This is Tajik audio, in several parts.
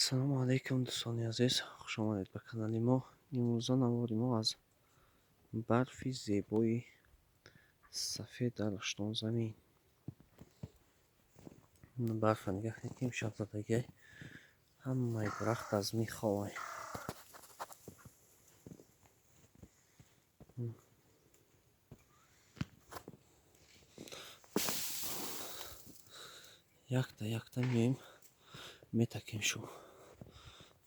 Салому алайкум, дӯстони азиз, хушомадед ба канали мо. Имрӯза навори мо аз барфи зебои сафед дар Раштонзамин. Барфа нигаҳ кунед, ки имшаб задагиай, ҳамаи дарахт аз меховай. Якта якта меоем, метакем шу.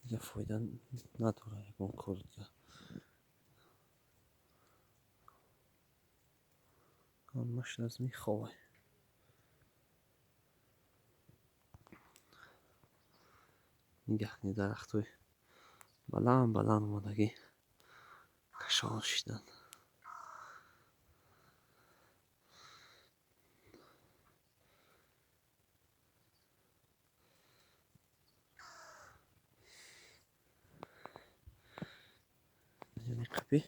Дига фоида надорад ягон кор дига. Ҳамаш аз меховай. Нигаҳ кунед, дарахтҳои баланд баланд омадагӣ кашол шиданд. Яъне қапи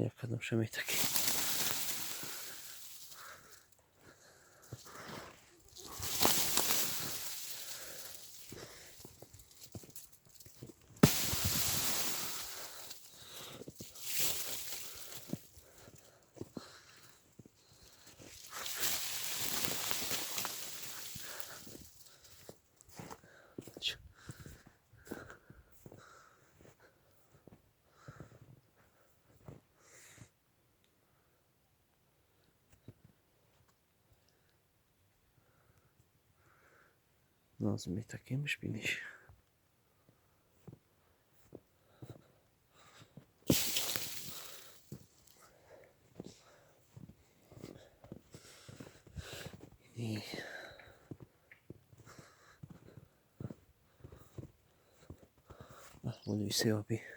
як қадамша метакем. Наз метакемш, биниш. Болои сеоби.